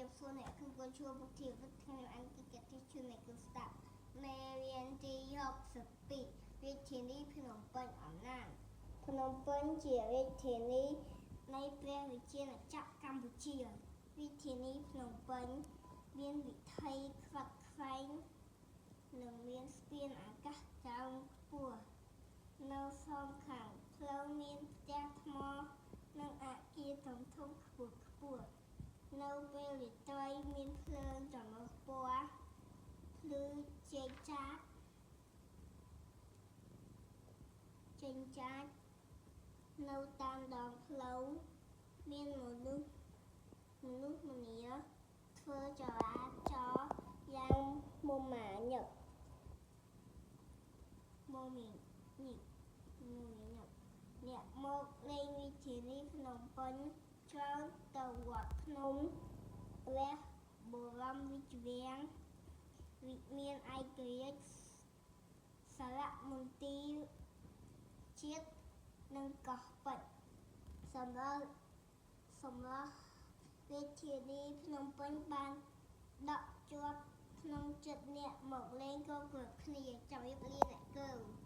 រាបសួរអ្នកគ្រូកូនជួបពុទ្ធាវិទ្យាខ្ញុំអង្គកតិជួនអ្នកគ្រូស្ដាប់មេរៀនទី62រាជធានីភ្នំពេញអំណាចភ្នំពេញជារាជធានីនៃព្រះរាជាណាចក្រកម្ពុជារាជធានីភ្នំពេញមានវិថីខ្វាត់ខ្វែងនិងមានស្ពានអាកាសច្រើនខ្ពស់នៅសងខាងផ្លូវមានផ្ទះថ្មនិងអគារធំធំខ្ពស់ខ្ពស់នៅពេលរាត្រីមានភ្លើងចម្រុះពណ៌ភ្លឺចេកចាកចេញចាចនៅតាមដងផ្លូវមានមនុស្សម្នាធ្វើចរាចរណ៍យ៉ាងមមាញឹកមមាញឹកមមាញឹកអ្នកមកលេងរាជធានីភ្នំពេញច្រើនទៅវត្តភ្នំព្រះបរមរាជវាំងវិមានឯករាជ្យសារមន្ទីរជាតិនិងកោះពេជ្រសម្រាប់សម្រាប់រាជធានីភ្នំពេញបានដក់ជាប់ក្នុងចិត្តអ្នកមកលេងគ្រប់ៗគ្នាជម្រាបលាអ្នកគ្រូ។